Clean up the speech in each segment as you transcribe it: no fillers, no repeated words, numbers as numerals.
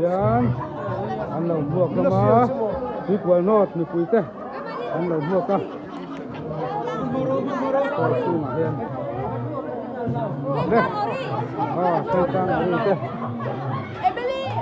hian an lo hmuak hlawm a Tuikual North mipui te an lo hmuak a hall chhungah hian le aw Thentlang ri te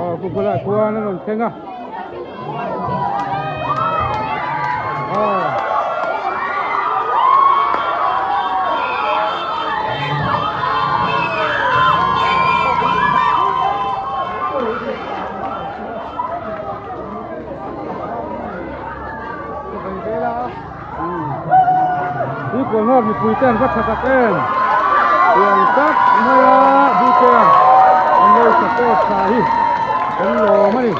aw khu bulah chuan an rawn thleng a aw. Tuikual mipui te an va tha tak em tiang tak maia BK a an lo support tha hi kan lawm a ni.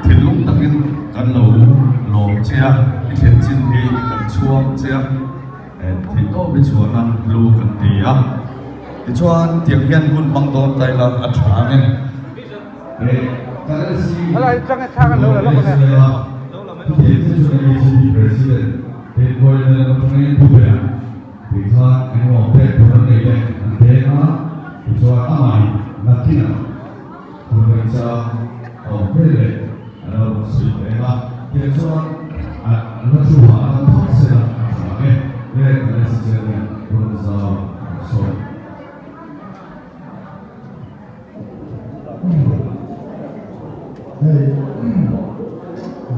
Thinlung takin kan lo lawm che a, i thlen chin hi kan chhuang che a, theihtawp hi chhuahna hlu kan ti a. Tichuan tiang hian hun hmang dawn ta ila a tha ang e. Hei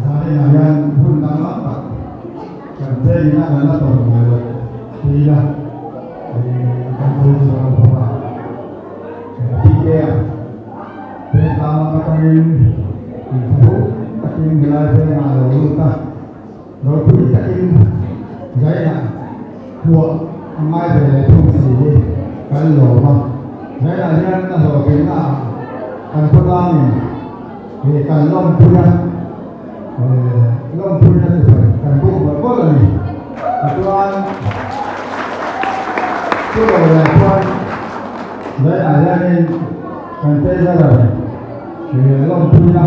zaninah hian hun danglam tak kan vengin a kan la tawrh ngai loh tih a kan sawi chhuak lo bawk a. PK a Vengtlang lam atangin inthlahrung takin helai vengah a lo lut a, ropui takin zainah Huah a ngai ve leh thung si hi kan lawm a, zainah hian a hlawhtlinna ah kan khawtlangin ih kan lawmpui a, eh lawmpuina chu sawi kan buk mawlh mawlh a ni. Tichuan chu lo leh chuan zainah hianin kan treasurer ih lawmpuina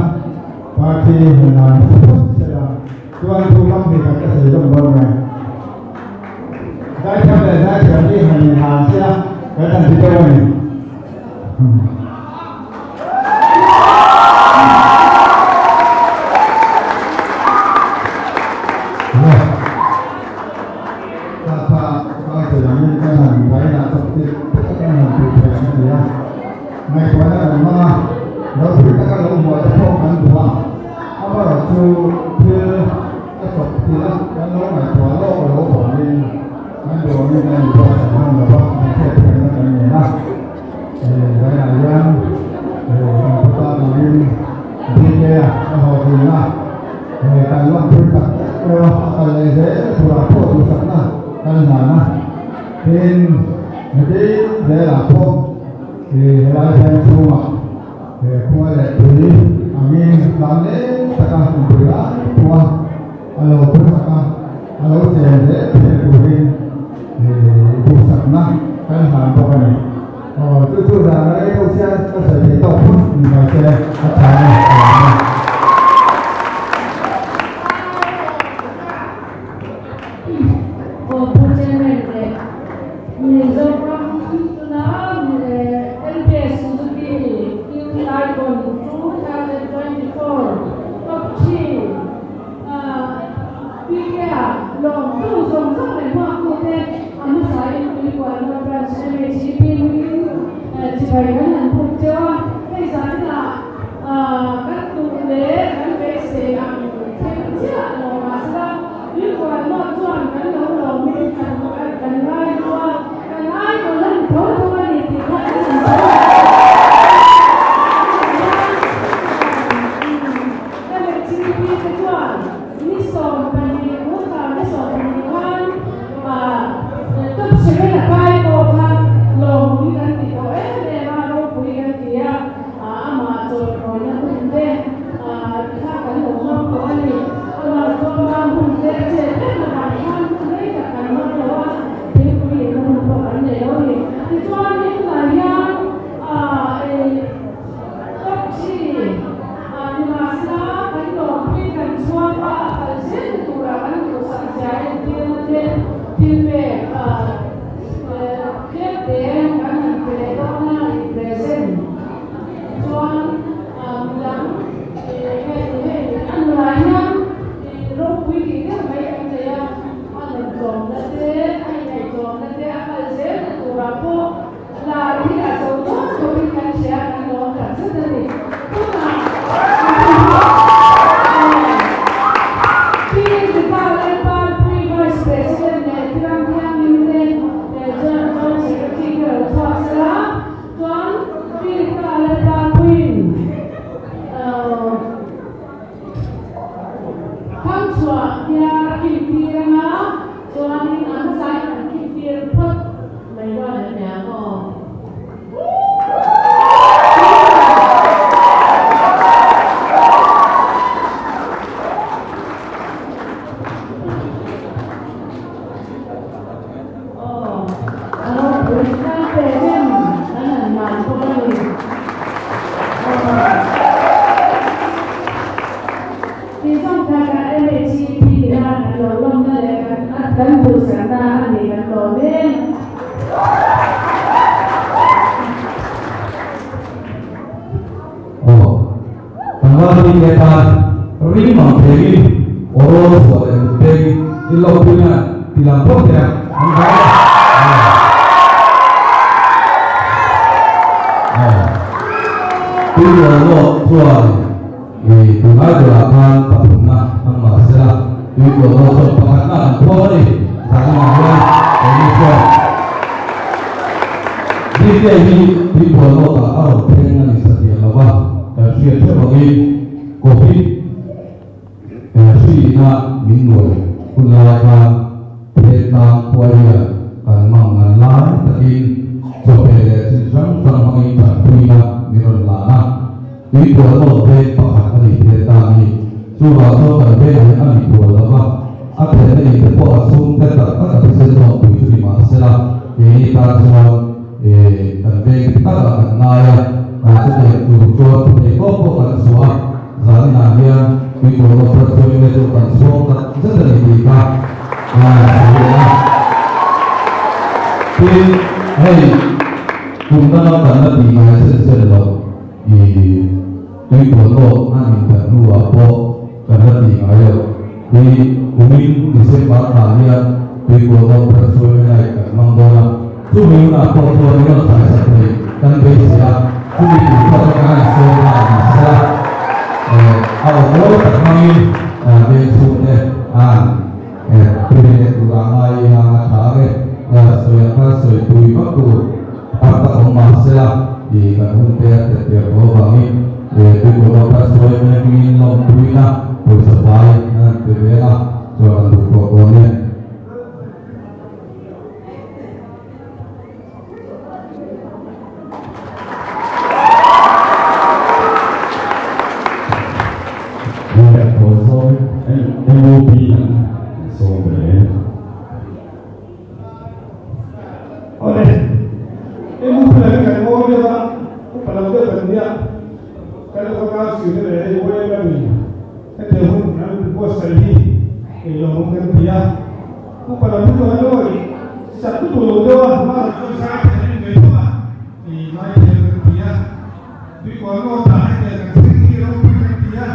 party hna phawt sela chuan thu kam hi kan ka sawi zawm dawn nia. Zaithiam leh zaithiam hi han inhlan sia kan han ti deuh a ni. Ngaihtuahna kan hmang a, ropui taka lo hmuah te pawh kan duh a, amaherawhchu thil A chawp thil a, kan lo ngaihtuah lawk lo avangin kan duangin a inbuatsaih hman lo va, kan hriat thiamna kan nen a. Zainah hian kan pu tan angin BK-a a hlawhtlin a, kan lawmpui tak tak deuh a, a kal leh zel turah pawh duhsakna kan hlan a. Tin, nitin zelah pawh helai veng chhungah He khua leh tui angin tlan leng taka inpui lai pawha a lo thusak a, a lo chen zel thei turin duhsakna kan hlan bawk a ni. Aw, chu chu zan a rei deuh chian ka sawi thei tawk phawt ni mai se a tha a ni ka lawm e. Aw Pu Chairman leh Mizoram tuna LPS Suzuki Youth Icon 2024 Top 3 PK-a lawmtu zawng zawng leh hmuaktute a hmasain Tuikualna Branch MHEP hmingin chibai kan han phuk teuh a. Hei zaninah kan duh leh kan beisei ang thleng chiah lo mahsela Tuikualna chuan kan lo lawmin kan kan ngai hnu a, kan idol a ni tho tho a ni tih kha kan han sawi a. MHCP te chuan ni 12 Muthla ni 12 khan top 7 a kai pawh kha lawmawm kan ti tawh em em a, ropui kan ti a, amah chawlhrawina hun te kha kan lo hmang tawh a ni. Amah chuan. Thangchhuah diar a kim tir anga chuanin a hmasain an kim tir phawt mai dawn em ni ang aw. Aw, a ropui tlang ve em kan han hlan bawk a ni. Aw. Tih zawng kha kan MHEP ina kan lo lawmna leh kan kan duhsakna a ni kan lawm em. Aw, kan val bik te tan ring mang theiin aw rawl chhuah leh kut pengin i lawmpuina ti lang phawt teh a, an vai a. Aw, Tuirual lawk chuan i tunlai turah khan pathumna hmang mah sela, Tuirual lawk chuan pakhatna an phuam a ni, zanah hian keini chuan BK hi tuipual lawkah a rawn thleng a ni satliah lo va, kan hriat theuh angin Covid hriina min nuai hun lai khan Phetlang khua hian kan mang ngan lai takin chawhmeh leh thil hrang hrang hmangin tanpuina min rawn hlan a, tuipual lawk veng pakhat a ni Phetlang hi. Chuvang chuan kan vengah hian a mipual lo va, a thenna in te pawh a chhungte tak tak a thisen lawmpui chu ni mah sela, keini tan chuan kan veng dik takah kan ngai a, chutiang tur chuan thei pawh pawh kan chhuah a, zaninah hian tuipual lawk thar chhuain nge chu kan chhuak tak zet a ni tih kha sawi leh a. Tin, hei kum danga kan la tih ngai sen sen loh i Tuipual lawk a indan hnuah pawh kan la tih ngai lo. Hi kumin December thla hian Tuipual lawk thar chhuaina light kan hmang dawn a, chumi hunah pawh chuan min rawn thlaisak thei kan beisei a, chumi tur pawh chuan kan han sawm nghal ni sela, a awm mawi tak hmangin veng chhungte an tui leh turah ngai ila a tha ang e. Sawi ang khan sawi pui vak tur. Har tak awm mah sela i kan hun te a tet der tawh avangin tuipual lo kha sawi mai hmingin lawmpuina pawisa fai an han pe ve a, chuan an duh tawh dawn e. MOP an sawm ve. Awle, i mu phel hi kan ngawi deuh a, upa lo deuh kan nia, kan lo kal si te leh hei uai em em in hetiang hun an buatsaih hi ei lo awm kan ti a, upa lo hi chu an lo i sak lutuk lo deuh a, hma lam chuan zai thei an in ve tho a, ei lai thei kan ti a, tuikual nawt ah hetiang kan thleng hi ropui kan ti a,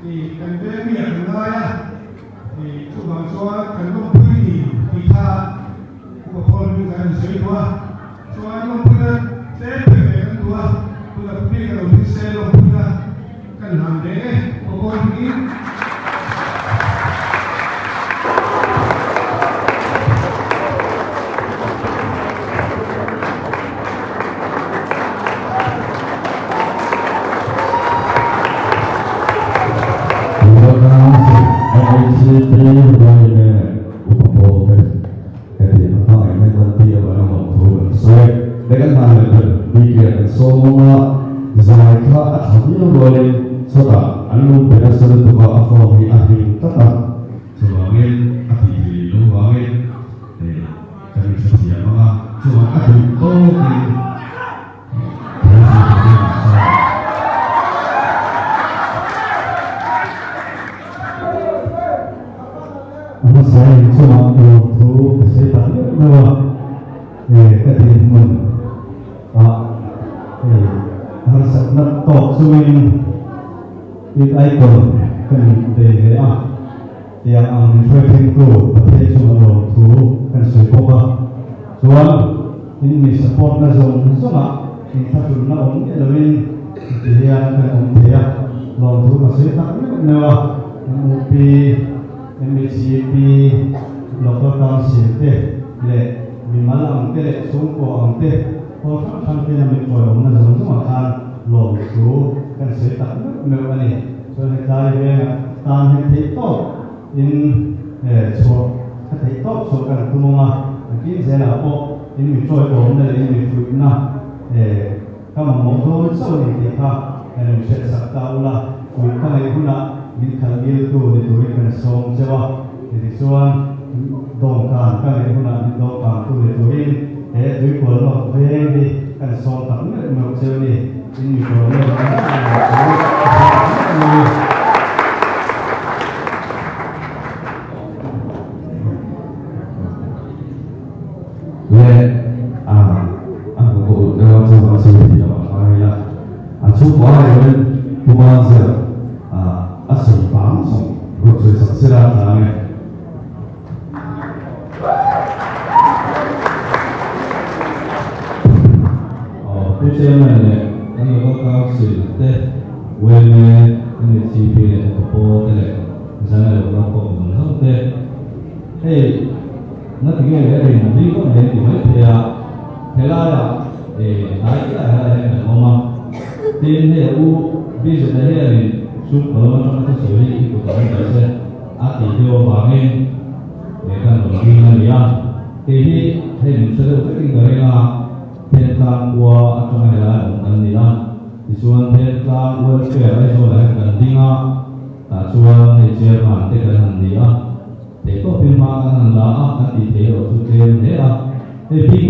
i kan veng mi ah kan ngai a. Chuvang chuan kan lawmpui ni tih kha Upa Paul hming kan insawi duh a, chuan lawmpuina tlem pe ve kan duh a, tuna bik a lo ding se lawmpuina kan hlan ve e Upa Paul hmingin. MHCP ruaine upa pawl te heti a hmangaihna kan tih avanga lawmthu kan sawi e. He kan hna leh ber bike kan sawm awm a, zai kha a tha viau rualin sawtah an lung pe nasa lutuk a, a phone hi a hring tlat a, chuvangin a tih theih loh vangin kan inhrethiam ang a, chuan a duh tawkin A hmasa in chungah lawmthu ka sawi tak meuh meuh a, ka dinhmun ah hei harsatna tawk chungin it icon ka ni bei ve a, tiang ang min hruai thlengtu Pathian chungah lawmthu kan sawi bawk a, chuan In mi support na zawng zawngah inthlahrunna awm miah loin ti hian kan awm thei a, lawmthu ka sawi tak meuh meuh a, MUP, MHCP, Local Council te leh mimal ang te leh chhungkua ang te pawl hrang hrang tena min tawiawmna zawng zawngah khan lawmthu kan sawi tak meuh meuh a ni. Chuan hetlai vengah tan hian theih tawp. In chhuah ka theih tawp chhuah kan tum ang a, nakin zelah pawh in mi ṭawiawmna leh in mi fuihna ka mamawh dawn chauh a ni tih kha kan in hriatsak ta ula, fuih ka ngaih hunah min khalh ngiltu ni turin kan sawm cheu a, tichuan dawngkan ka ngaih hunah min dawngkantu ni turin he tuikual nawk veng hi kan sawm tak meuh meuh cheu a ni. In mi ṭawiawmna leh in mi fuihna chu ka hre tak meuh mai. Le a a hmu ko ulh deuh a chuvang chu ti lo a ngai la a chhungkua erawhin Puma ziak a a sawi pang zawng rawn sawi sak sela a tla nge. Aw Pu Chairman leh kan Local Council te, yma, MHCP leh Upa Pawl te leh Zana lo kal khawm zawng zawng te hei na ti nge leh rin a bik awm hle ti mai thei a, helaiah eh hnai chiah helaiah hian kan awm a, tin hei a u Bizet-a hianin sum kawlawm atanga thusawi hi i kut a awm ta se a tih deuh avangin eh kan rawn ding a ni a, kei hi hei min hre deuh vekin ka ring a, Thentlang khua atanga helai awm kan ni a, tichuan Thentlang welfare Aizawlah hian kan ding a, Tah chuan hei chairman te kan han ni a, theihtawpin hma kan han la a, kan tih theih erawh chu tlem hle a. Hei bik